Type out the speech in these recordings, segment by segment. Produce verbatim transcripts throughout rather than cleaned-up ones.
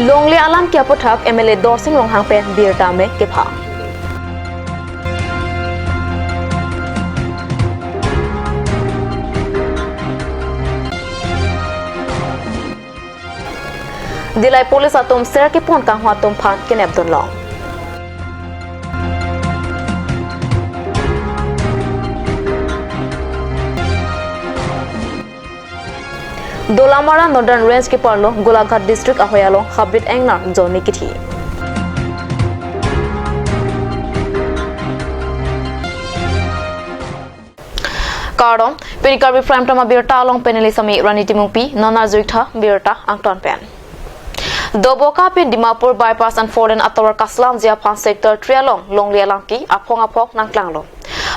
Longle alam ke aputhak M L A Dorsing Ronghang pen birta amei kepha. Dillai police atum ser kepon kanghu atum aphan kenep dunlong. Dolamara Northern Range keparlo Golaghat District ahoi along habit engnar jonni kithi. Kardom, pini Karbi Prime Time abirta along pen neli Sami Rani Timungpi, non arjuitha birta angton pen. Doboka pen Dimapur Bypass and Four Lane atovar kaslamji aphan Sector three along longle alam ke aphong aphong nangklanglo.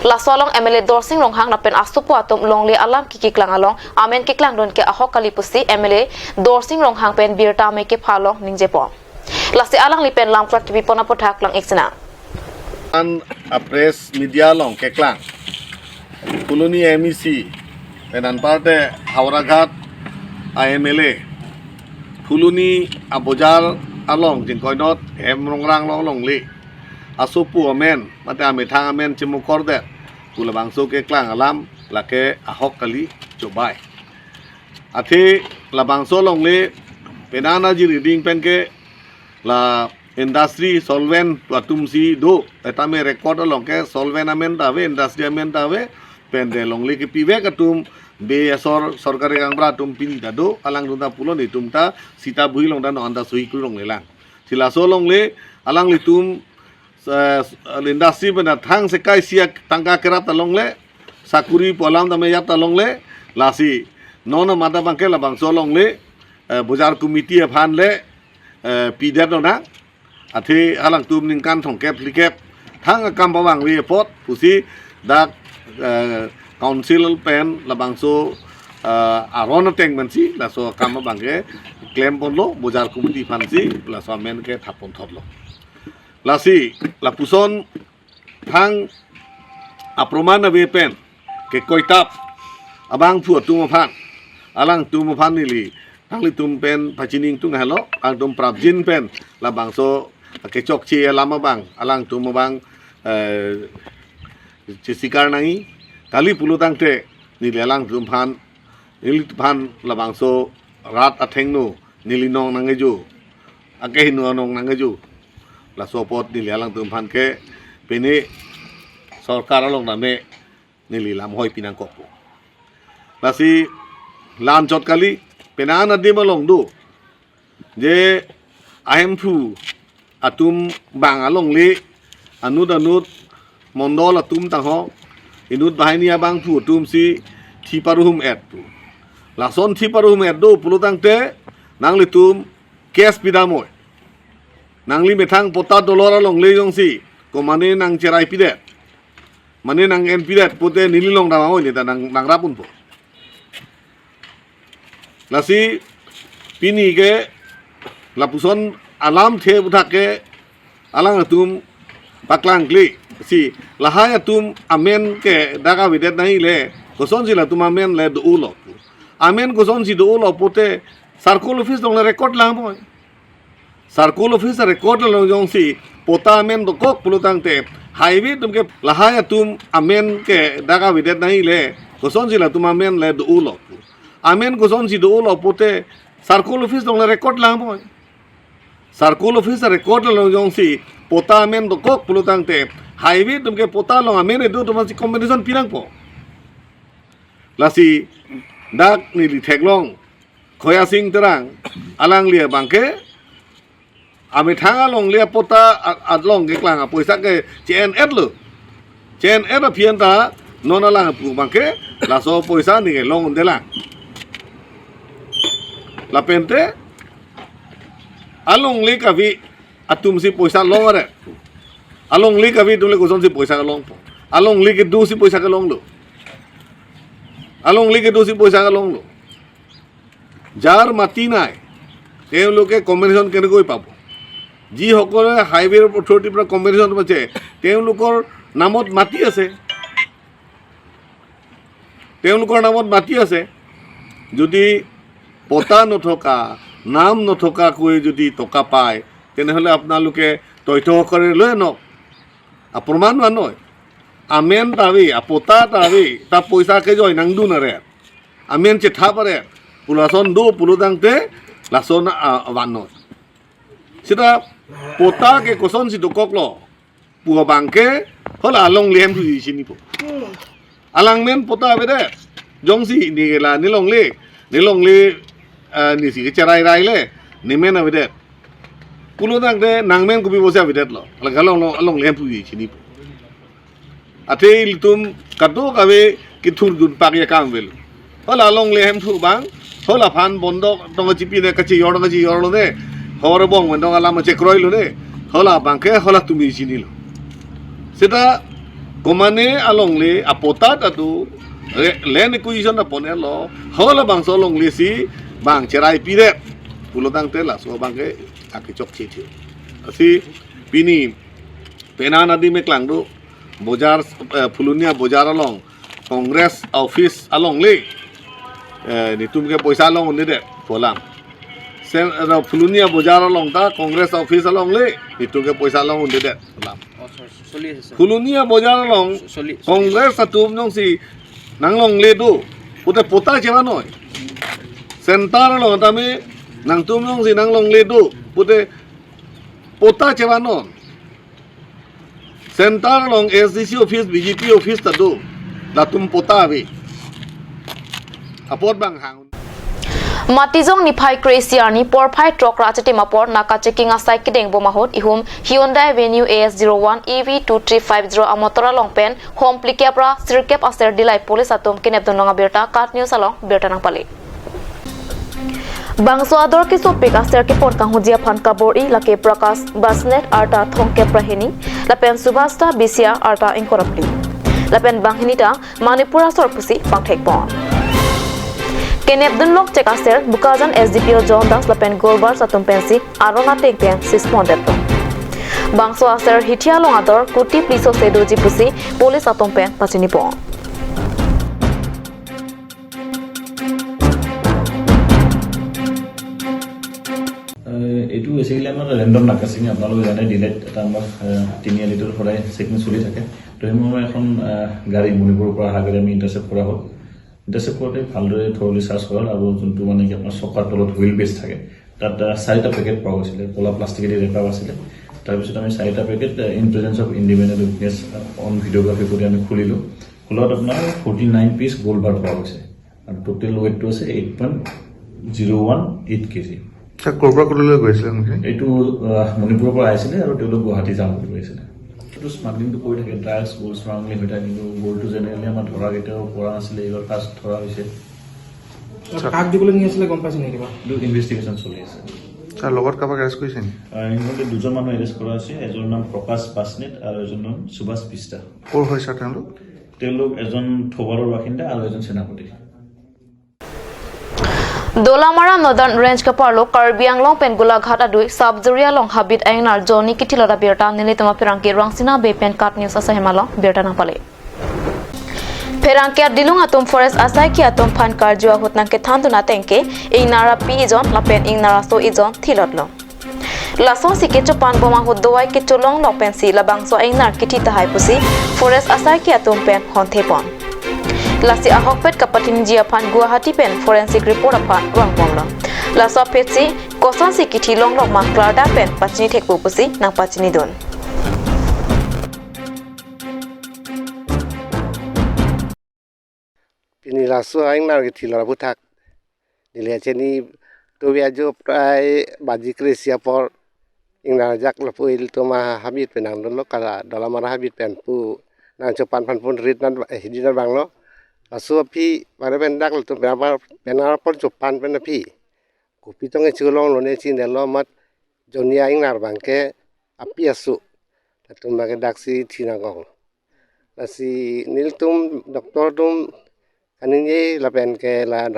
Laso along M L A Dorsing Ronghang lapen asopo atum longle alam ke keklang along amen keklangdun ke ahok kali pusi M L A Dorsing Ronghang pen birta amei kepha along ningjepon. Lasi alangli pen lamklat kepipon aputhak lang-ik sinang. An a press media along keklang, Phuloni M E C pen anparte Howraghat a M L A, Phuloni abojar along jengkoinot hem rongrang along longle asopo amen mate amethang amen chemokor det pu labangso keklang alam lake ahok kali chobai. Athe labangso longle penang ajiriding pen ke la industry solvent atum si do, etame record along ke solvent amen ta ave, industry amen ta ave, pen de longle kepivek atum be asor sorkari gaonbura atum pini ta do, alangtum ta pulo, netum ta sita bui along ta no anta sui kru longle lang. Si laso longle alanglitum, eh, industry pen thang sekai isi atangka kerap ta longle, sakuri pu alam tame yap ta longle, lasi non amat abang ke labangso longle, eh, bojar committee aphan le, eh, pidet lonang, athe alangtum ningkan thomkep phlikep thang akam pavangve apot pusi dak, eh, council pen labangso, eh, aron ateng pensi laso akam abang ke klemponlo, bojar committee aphansi laso amen ke thapponthotlo. Lasi lapuson thang aproman ave pen kekoitap abangphu atum aphan, alangtum aphan neli nanglitum pen pachiningtung helo, alangtum prapjin pen labangso kechokche alam abang alangtum abang, eh, chesikar nangji kali pulo tangte neli alangtum aphan, neli aphan labangso rat athengno neli nong nangkejo, akehingno anong nangkejo. Laso apot neli alangtum aphan ke pini sorkar along tame neli lamhoi pinangkokpo. Lasi la-anchot kali, penang adim along do je ahemphu atum bang alongle, anut anut mondol atum tangho, inut banghini abangphu atum si thi paruhum-et pu. Lason thi paruhum-et do pulo tangte nanglitum case pidamnoi. Nangli methang pota dolor alongle jongsi ko mane nangcherai pidet, mane nang-en pidet pute neli long damnoi, neta nang, nangrap unpo. Lasi pini ke lapuson alamthe aputhak ke alangtum paklangkle, si lahai atum amen ke dak avedet nangji le, kosonsi latum amen le do-olo. Amen kosonsi do-olo pute circle office along le record langpo. Circle office record along jongsi pota amen dokok pulo tangte highway atum ke lahai atum amen ke dak avedet nangji le, kosonsi latum amen le do-olo. Amen kosonsi do-olo pute circle office along le record langpo. Circle office record along jongsi pota amen dokok pulo tangte highway atum ke pota along amen edo atum aphansi compensation pinangpo. Lasi dak neli theklong Khoya Sing Terang, alangli abang ke amethang alongle pota a-, along keklang apoisa ke che-en-etlo. Che-en-et aphi anta non alangphu abang ke laso poisa neli kelong undelang. Lapente alongle kave atumsi poisa long are. Alongle kave atum le kosonsi poisa kelongpo? Alongle kedosi poisa kelonglo. Alongle kedosi poisa kelonglo. যাৰ মাটি নাই, তেওঁলোকে কম্পেনচেশ্যন কেনেকৈ পাব? যিসকলে হাইৱে অথৰিটিৰ পৰা কম্পেনচেশ্যন পাইছে, তেওঁলোকৰ নামত মাটি আছে, তেওঁলোকৰ নামত মাটি আছে। যদি পটা নথকা, নাম নথকাকৈ যদি টকা পায়, তেনেহ'লে আপোনালোকে তথ্য সহকাৰে লৈ আনক। আ, প্ৰমাণ আনক। আমেন তাবি, আপতা তাবি, ta পইচা ke joi nangdun are. Amen chethap are. Pulason do pulotangte lason, a, vannon. Sita pota ke kosonsi dokoklo pu abangke, hala alongle hem thuji chinipo. Alangmen pota avedet. Jongsi ne la ne longle, ne longle, ah, nesi kecherai raile, ne men avedet pulotangte nangmen kopi pusi avedetlo. Hala along, alongle hem thuji chinipo. Athe ilitum kadokave kethurdun pak akam avelo. Hala alongle hem thu abang, hala aphan bondok tong chipi ne kachiyor tong kachiyorlo ne, hor bong mendong alam chekroilo ne, hala abangke halatum chinilo. Sita komane alongle apota ta do, re-, land acquisition apon elo, halabangso alongle si bang cherai pidet pulotangte laso abangke akechok chethe. Lasi pini penang adim eklang do, bojar, eh, Phulunia bojar along, Congress office alongle, eh, netum ke poisa long-un-edet pu alam. Sen, eh, Phulunia bojar along ta Congress office alongle, netum ke poisa long-un-edet pu alam. Oh, sorry, চলি আছে, sir. Phulunia bojar along চলি, চলি আছে। Congress atum jongsi nanglongle do pute pota chevannon. Center along tame nangtum jongsi nanglongle do pute pota chevannon. Center along S D C office, B J P office ta do, latum pota ave. Apot bang hang. Matijong niphai kre-isi arni porphai throk ra achitim apor naka checking asai kedengbom ahut ihum Hyundai Venue A S zero one E V two three five zero amotor along pen hom phlikep ra sirkep aser Dillai police atum kenepdun long abirta KAT News along birta nangpale. Bangso ador kesopik aser kepon kanghuji aphan kabor-i lake Prakash Basnet arta thomkep ra hini, lapen Subhasta Bisia arta ingkoi ra phli. Lapen banghini ta Manipur asor pusi pangthekpon. Kenepdun long chek aser Bokajan S D P O John Das lapen Golbar atum pensi aron ateng pen sispondetlo. Bangso aser hithi along ador kuti phli sose doji pusi police atum pen pachinipon. এ, এইটো বেচিকেলি আমাৰ ৰেণ্ডম নাকা চেকিং, আপোনালোকে জানে ডিলেত এটা আমাৰ, এ, তিনিআলিটোৰ সদায় চেকিং চলি থাকে। তো সেই মৰ্মে এখন, এ, গাড়ী মণিপুৰৰ পৰা অহা গাড়ী আমি ইণ্টাৰচেপ্ট কৰা হ'ল। ইণ্টাৰচেপ্ট কৰোঁতে ভালদৰে থৰলি চাৰ্চ কৰা হ'ল আৰু যোনটো মানে কি আপোনাৰ চকাৰ তলত হুইল বেচ থাকে, তাত, এ, চাৰিটা পেকেট পোৱা গৈছিলে, ক'লা প্লাষ্টিকেদি ৰেপ আপ আছিলে। তাৰপিছত আমি চাৰিটা পেকেট, এ, in presence of independent witness, A, on videography কৰি আমি খুলিলোঁ। খোলাত আপোনাৰ ফৰ্টি নাইন পিচ গল্ড বাৰ পোৱা গৈছে আৰু টোটেল ৱেইটটো আছে eight point zero' one eight KG. Sir, ক'ৰ পৰা ক'লৈ গৈ আছিলে আপুনি? এইটো, আহ, মণিপুৰৰ পৰা আহিছিলে আৰু তেওঁলোক গুৱাহাটী যাম বুলি কৈছিলে। এইটো স্মাগলিংটো কৰি থাকে, ড্ৰাগছ, গল্ড স্মাগলিং হৈ থাকে, কিন্তু গল্ডটো জেনেৰেলি আমাৰ ধৰা কেতিয়াও পৰা নাছিলে, এইবাৰ ফাৰ্ষ্ট ধৰা হৈছে। ছাৰ, কাক দিবলৈ নি আছিলে গম পাইছে নেকি কিবা? এইটো ইনভেষ্টিগেশ্যন চলি আছে। ছাৰ, লগত কাৰোবাক এৰেষ্ট কৰিছে নেকি? আহ, ইতিমধ্যে দুজন মানুহ এৰেষ্ট কৰা হৈছে, এজনৰ নাম প্ৰকাশ বাছনেট আৰু এজনৰ নাম সুভাষ বিষ্টা। ক'ৰ হয় ছাৰ তেওঁলোক? তেওঁলোক এজন থৌবালৰ বাসিন্দা আৰু এজন সেনাপতি। Dolamara Northern Range kaparlo Karbi Anglong pen Golaghat adui Sabjuri along habit a-ingnar jonni kithilot abirta nelitum apherangke Rangsina Bey pen KAT News asai hem along birta nangpale. Pherangke adilung atum forest asaikhi atum aphan karju ahut nangkethandun ateng ke ingnar api ijon lapen ingnar aso ijon thilotlo. Lasonsi kechopanbom ahut dovai kecholonglok pensi labangso a-ingnar kithi tahai pusi forest asaikhi atum pen honthepon. Lasi ahokpet kapachiniji aphan Guwahati pen forensic report aphan vangbomlo. Laso aphetsi kosonsi kithi longlok ma klardak pen pachini thekpo pusi nangpachinidun. Pini laso a-ingnar kithilot aphuthak neli achini tovi ajo prai baji kre-isi apor ingnar ajak lapu ilitum ahabit pen nangdunlo, kala Dolamara habit pen pu nangchopan aphan pon rit nan, eh, hidi nan vanglo. Laso aphi mane pen dak latum pen apar pen apor chopan pen aphi kopi tong kecholonglo ne chinilo, mat jonni a-ingnar abangke api aso. Latum abangke daksi thi nangkok. Lasi nelitum doctor atum kaningje lapen ke la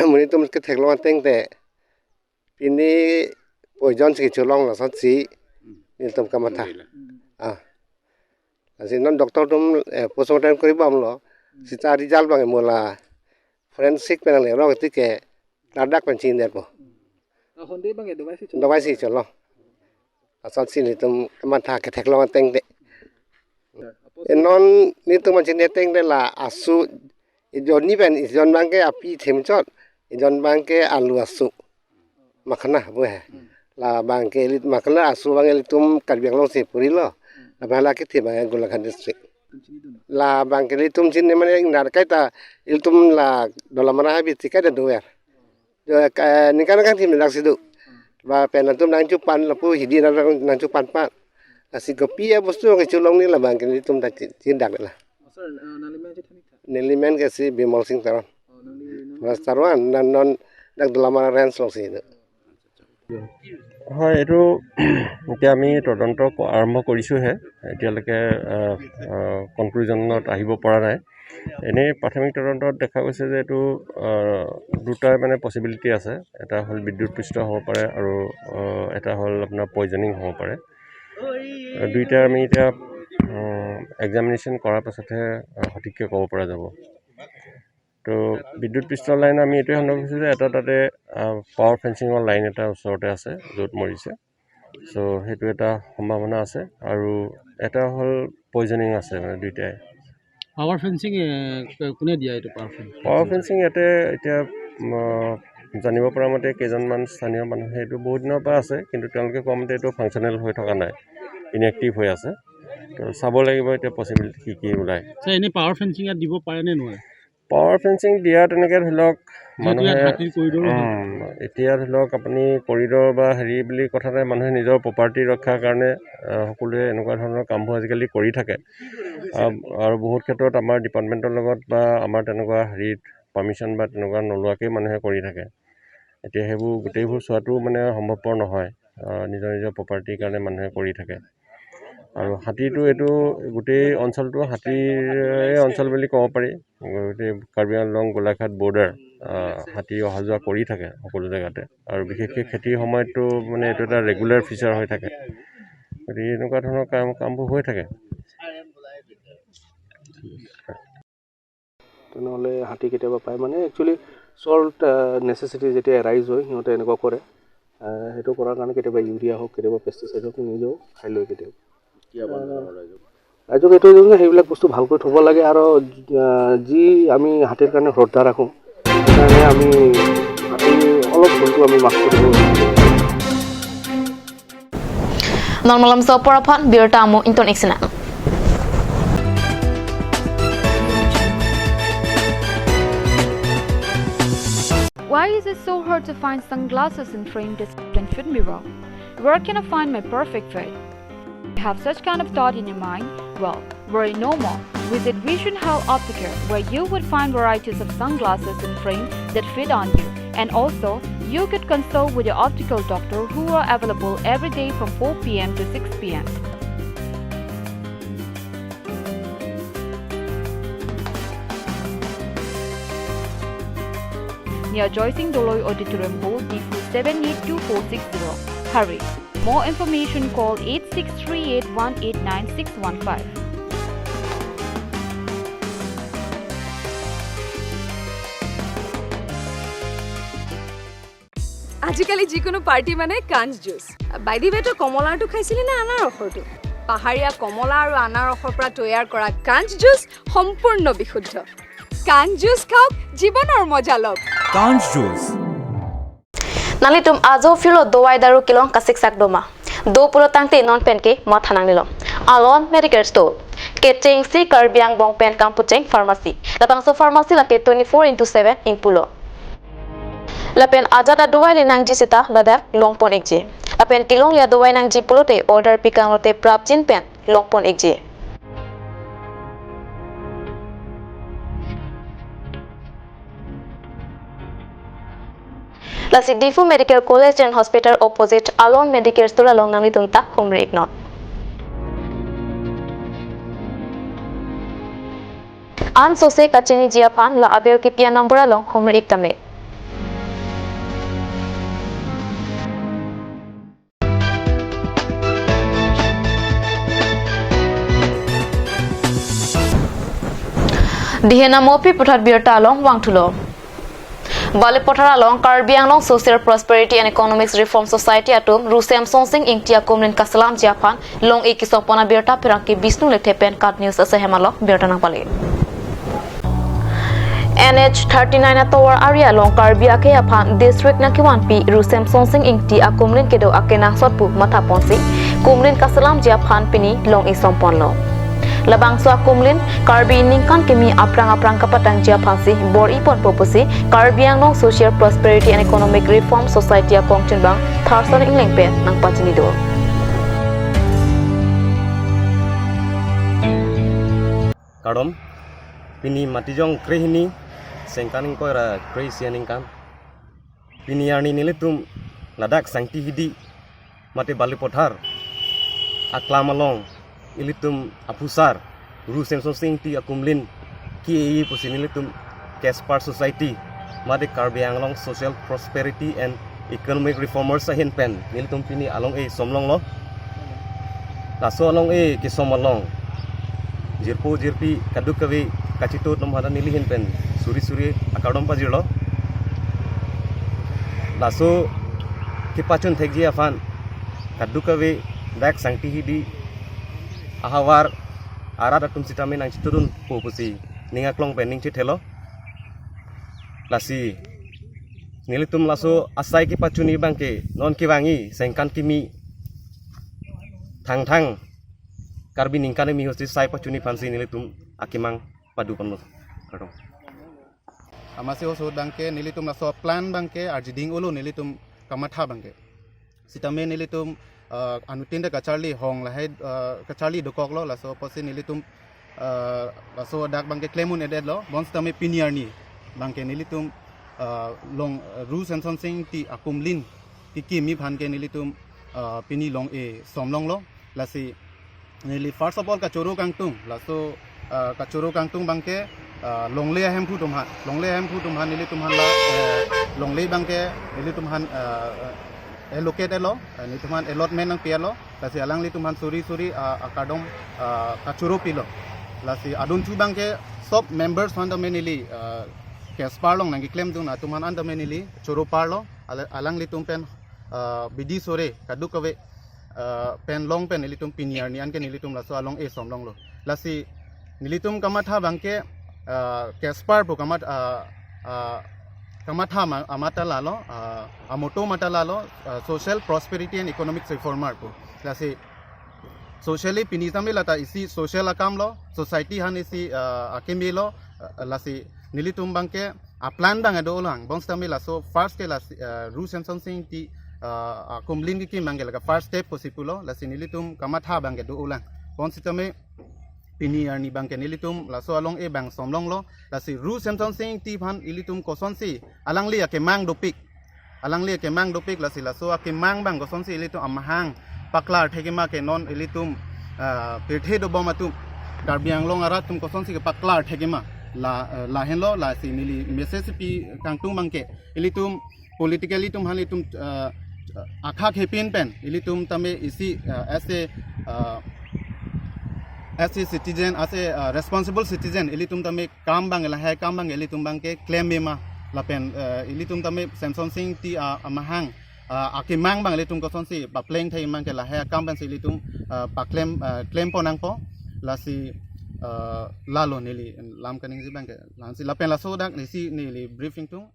monit atum ketheklong ateng te pini poison si kecholong lasonsi nelitum kamatha. Ah. Lasi non doctor atum, eh, postmortem koribomlo. Seta result abang mo la forensic pen nangle rong tike ladak pen chinine po. Ahonde bang ya dovai si cholo. Dovai si cholo. Asal si nelitum matha ketheklong ateng de. Apot non nelitum machin ateng de la asu ijon ni pen ijon bangke api themchot, ijon bangke alu asu. Makhana bu he. Labangke elit makhana asu bang elitum Karbi Anglong si purilo. Labang la kethe bang Golaghat district. Labangke elitum chini mane ingnar kaita elitum la Dolamara habit si kaita dover. Jo, ka, ningkan kan thim dak sidu. Ba pen atum nangchupan lapu hidi nang nangchupan pan. Lasi kopi ya bostu ke chulong ni labangke elitum ta chi-, chidak la. Sir, uh, nangli men chethani tha? Neli men ke si Bimal Singh Teron. Oh, nangli, nangli Mas Teron, non, non dak Dolamara range along si do. হয়, এইটো এতিয়া আমি তদন্ত ক-, আৰম্ভ কৰিছোঁহে। এতিয়ালৈকে, আহ, আহ, কনক্লুজনত আহিব পৰা নাই। এনেই প্ৰাথমিক তদন্তত দেখা গৈছে যে এইটো, আহ, দুটাই মানে পচিবিলিটি আছে। এটা হ'ল বিদ্যুৎ পৃষ্ঠ হ'ব পাৰে আৰু, আহ, এটা হ'ল আপোনাৰ পইজনিং হ'ব পাৰে। আহ, দুইটা আমি এতিয়া, উম, এক্সামিনেশ্যন কৰাৰ পাছতহে, আহ, সঠিককৈ ক'ব পৰা যাব। তো বিদ্যুৎ পৃষ্ঠৰ লাইন আমি এইটোৱে সন্দেহ কৰিছোঁ যে এটা তাতে, আহ, পাৱাৰ ফেঞ্চিঙৰ লাইন এটা ওচৰতে আছে য'ত মৰিছে। চ' সেইটো এটা সম্ভাৱনা আছে। আৰু এটা হ'ল পইজনিং আছে, মানে দুইটাই। পাৱাৰ ফেঞ্চিং, এ, ক-, কোনে দিয়া এইটো পাৱাৰ ফেঞ্চিং? পাৱাৰ ফেঞ্চিং ইয়াতে এতিয়া, উম, জানিব পৰা মতে কেইজনমান স্থানীয় মানুহে এইটো বহুত দিনৰ পৰা আছে, কিন্তু তেওঁলোকে কোৱা মতে এইটো ফাংচনেল হৈ থকা নাই, ইনএক্টিভ হৈ আছে। তো চাব লাগিব এতিয়া পচিবিলিটি কি কি ওলায়। ছাৰ, এনে পাৱাৰ ফেঞ্চিং ইয়াত দিব পাৰে নে নোৱাৰে? পাৱাৰ ফেঞ্চিং দিয়া তেনেকে ধৰি লওক, যিহেতু ইয়াত মানুহে, হাতীৰ কৰিডৰ হয়। উম, এতিয়া ধৰি লওক আপুনি কৰিডৰ বা হেৰি বুলি কথা নাই, মানুহে নিজৰ প্ৰপাৰ্টি ৰক্ষাৰ কাৰণে, আহ, সকলোৱে এনেকুৱা ধৰণৰ কামবোৰ আজিকালি কৰি থাকে। আহ, আৰু বহুত ক্ষেত্ৰত আমাৰ ডিপাৰ্টমেণ্টৰ লগত বা আমাৰ তেনেকুৱা হেৰিত পাৰ্মিশ্যন বা তেনেকুৱা নোলোৱাকেই মানুহে কৰি থাকে। এতিয়া সেইবোৰ গোটেইবোৰ চোৱাটো মানে সম্ভৱপৰ নহয়। আহ, নিজৰ নিজৰ প্ৰপাৰ্টিৰ কাৰণে মানুহে কৰি থাকে। আৰু হাতীটো এইটো গোটেই অঞ্চলটো হাতীৰে অঞ্চল বুলি ক'ব পাৰি। গোটেই কাৰ্বি আংলং গোলাঘাট বৰ্ডাৰ, আহ, হাতী অহা যোৱা কৰি থাকে সকলো জেগাতে। আৰু বিশেষকৈ খেতিৰ সময়ততো মানে এইটো এটা ৰেগুলাৰ ফিচাৰ হৈ থাকে। গতিকে এনেকুৱা ধৰণৰ কাম, কামবোৰ হৈ থাকে। তেনেহ'লে হাতী কেতিয়াবা পায়, মানে একচুৱেলি চল্ট, আহ, নেচেচিটি যেতিয়া এৰাইজ হয়, সিহঁতে এনেকুৱা কৰে। আহ, সেইটো কৰাৰ কাৰণে কেতিয়াবা ইউৰিয়া হওক, কেতিয়াবা পেষ্টিচাইড হওক, নিজেও খাই লয় কেতিয়াবা। ৰাইজক এইটো যে সেইবিলাক বস্তু ভালকৈ থ'ব লাগে আৰু, আহ, যি আমি হাতীৰ কাৰণে শ্ৰদ্ধা ৰাখোঁ, সেইকাৰণে আমি হাতী অলপ ভুলটো আমি মাফ কৰিব লাগে। Non malomso poraphan birta amo ington ik sinang. Why is it so hard to find sunglasses and frame that can fit me well? Where can I find my perfect fit? You have such kind of thought in your mind? Well, worry no more. Visit Vision Health Opticare, where you would find varieties of sunglasses and frame that fit on you. And also, you could consult with your optical doctor who are available every day from four p m to six p m. Near Joysing Doloi Auditorium Hall, Diphu seven eight two four six zero. Hurry! More information, call eight six three eight one eight nine six one five. আজিকালি যিকোনো পাৰ্টি মানে কাঞ্চ juice. By the ৱে, তই কমলাৰটো খাইছিলি নে আনাৰসৰটো? পাহাৰীয়া কমলা আৰু আনাৰসৰ পৰা তৈয়াৰ কৰা কাঞ্চ জুচ সম্পূৰ্ণ বিশুদ্ধ। কাঞ্চ জুচ খাওক, জীৱনৰ মজা লওক। Kanch Juice. Nanglitum ajo phirlo dovai daru kelong kasiksak doma. Do pulo tangte non pen ke matha nangnelo. Alon Medical Store. Kechengsi Karbi Anglong pen kamputcheng pharmacy. Labangso pharmacy lake twenty-four into seven ingpulo. Lapen ajat adovai le nangji seta ladak longpon ikji. Lapen kelongli adovai nangji pulote order pikang lote prapjin pen longpon ikji. Lasi Diphu Medical College and Hospital opposite Alon Medical Store along nanglitum ta humri iknon. An sose kachiniji aphan la abeo kipi a number along humri ik tame. Dihen Amopi puthot birta along vangthulo. Balipathar along Karbi Anglong Social Prosperity and Economics Reform Society atum Ru Semsonsing Ingti akumlin kaselamji aphan long-e kesompon abirta pherangke Bishnu Lekthe pen KAT News asahem along birta nangpale. N H thirty-nine atovar area along Karbi akhei aphan district nangkevanpi Ru Semsonsing Ingti akumlin kedo akenangsot pu mathaponsi kumlin kaselamji aphan pini long-e somponlo. Labangso akumlin Karbi ningkan kimi aphrang aphrang kapatangji aphansi bor-iponpo pusi Karbi Anglong Social Prosperity and Economic Reform Society akongchunbang Tharson Ingleng pen nangpachini do. Kardom, pini Matijong krehini, sengkan ingkoi ra krehini aningkan. Pini arni nelitum ladak Sangti Hidi mate Balipathar aklam along ilitum aphusar Ru Semsonsing Ingti akumlin ke-e pusi nelitum Caspar Society mate Karbi Anglong Social Prosperity and Economic Reformers ahin pen nelitum pini along-e somlonglo. Laso along-e kesom along jirpo jirpi kadokave kachetong atum hada neli ahin pen suri suri akardom pajirlo. Laso kepachun thekji aphan kadokave dak Sangti Hidi ahavar arat atum sitame nangchetongdunpo pusi ning aklong pen ning chethelo. Lasi nelitum laso asai kepachunji abangke non kevangji sengkan kimi Thangthang Karbi ningkan kimi hosi sai pachunji aphansi nelitum akemang paduponlo. Kardom. Amatsi ahut abangke nelitum laso plan abangke arjiding olo nelitum kamatha abangke. Sitame nelitum, ah, anuttin ta kacharli hong lahai, ah, kacharli dokoklo laso apotsi nelitum, ah, laso dak abangke klem un-edetlo. Bonsitame pini arni abangke nelitum, ah, long, ah, Ru Semsonsing Ingti akumlin kekimji aphan ke nelitum, ah, pini long-e somlonglo. Lasi neli first of all kachoro kangtung, laso, ah, kachoro kangtung abangke, ah, longle ahemphu atum aphan, longle ahemphu atum aphan nelitum aphan la, eh, longle abangke nelitum aphan, ah, allocate etlo, eh, nelitum aphan allotment nangpi etlo. Lasi alanglitum aphan suri suri, ah, akardom, ah, kachoro pilo. Lasi adunthu abangke sob members aphan tame neli, ah, Caspar along nangkeklemdun atum aphan an tame neli choro parlo. Ala-, alanglitum pen, ah, bidi sore kadokave, ah, pen long pen nelitum pini arni anke nelitum laso along-e somlonglo. Lasi nelitum kamatha abangke, ah, Caspar pu kamat-, ah, ah, kamatha ma-, amata lalo, ah, amotto amata lalo, ah, Social Prosperity and Economic Reformer pu. Lasi socially pini tame lata isi social akamlo, society aphan isi, ah, akemelo, ah, lasi nelitum abangke aplan abang do-olang. Bonsitame laso first ke lasi, ah, Ru Semsonsing Ingti, ah, akumlin kekim abangke lake first step pusi pulo, lasi nelitum kamatha abangke do-olang. Bonsitame pini arni abangke nelitum laso along-e abang somlonglo, lasi Ru Semsonsing Ingti aphan ilitum kosonsi alangli akemang dopik. Alangli akemang dopik lasi laso akemang abang kosonsi ilitum amahang paklar thekji ma ke non ilitum, ah, pirthe dobom atum Karbi Anglong arat atum kosonsi kepaklar thekji ma. La, eh, lahenlo lasi neli message pi kangtung abangke ilitum politically atum aphan ilitum, ah, akhak hepin pen ilitum tame isi, ah, as a, ah, as a citizen, as a, ah, responsible citizen, ilitum tame kam abang lahai kam abang ilitum abangke klem ma lapen, eh, ilitum tame Semsonsing Ingti, ah, amahang, ah, akemang abang ilitum kosonsi papleng thai abangke lahai akam pensi ilitum, ah, paklem, ah, klem ponnangpo. Lasi, ah, lalo neli lam kaningje abangke lasi lapen laso dak neli si neli briefing tung.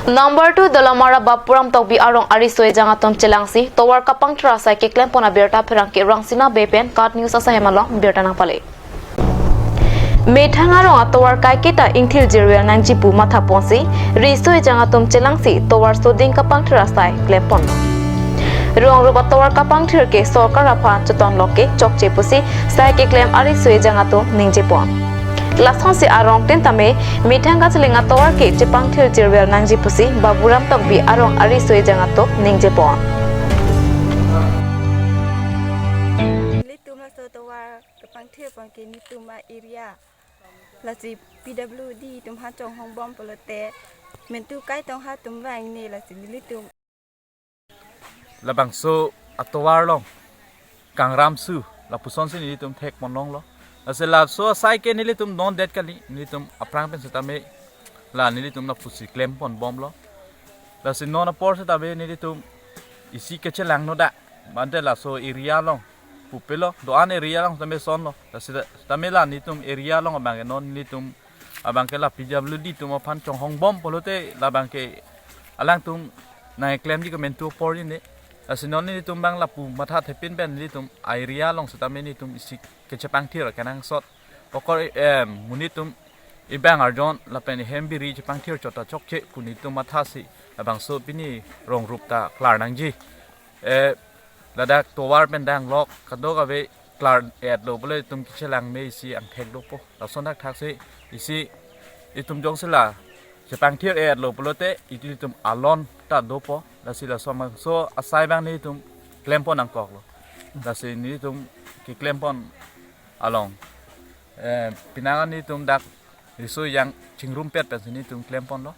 Number two Dolamara Bapuram Tokbi arong ariso ejang atum chelangsi tovar kapangthir asai keklem pon abirta pherangke Rangsina Bey pen KAT News asahem along birta nangpale. Methang arong atovar kaiketa ingthir jirvel nangji pu mathaponsi riso ejang atum chelangsi tovar soding kapangthir asai klem ponlo. Rong rupa tovar kapangthir ke sorkar aphan chetong lok ke chokche pusi sai keklem ariso ejang atum ningje pon. Lasonsi arong tin tame methang kachelang atovar ke chepangthir jirvel nangji pusi Baburam Tokbi arong ariso ejang atum ningje pon. Nelitum laso tovar kapangthir pon ke nelitum a-area. Lasi P W D atum aphan chonghong bom pulote mentu kai tong ha atum vang ne lasi nelitum. Labangso atovar along kangram su lapusonsi nelitum thek ponlonglo. Lasi laso asai ke nelitum non det kali, nelitum aphrang pen setame La nelitum lapusi klempon bomlo. Lasi non apor setame nelitum isi kachelangno dak. Mante laso area along pupelo, do-an area along setame sonlo. Lasi ta-, setame la nelitum area along abangke non nelitum abangke la P W D atum aphan chonghong bom pulote labangke alangtum nangklemji komantu apor ne. Lasi non nelitum abang lapu matha thepin pen nelitum area along setame nelitum isi kachepangthir kenangsot. Pokor, em, monit atum ibang arjon lapen hembiri chepangthir chot ta chokche pu nelitum mathasi labangso pini rong rup ta klar nangji. Eh, ladak tovar pen danglok kadokave klar-etlo pulote itum kachelangme isi angthek dopo. Lason thakthaksi isi itum jongsi la chepangthir-etlo pulote itum alon ta dopo. Lasi laso mangso asai abang nelitum klempon nangkoklo. Lasi nelitum keklempon along, eh, penang nelitum dak riso yang chingrumpet pensi nelitum klemponlo.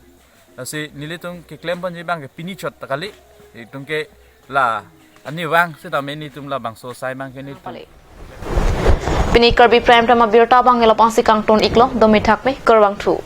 Lasi nelitum keklemponji abangke pini chot ta kali, itum ke la ani vang setame nelitum labangso asai abangke nelitum. Pini Karbi Prime Time abirta abang elo pangsi kangton iklo, domi thakme, kurvangthu.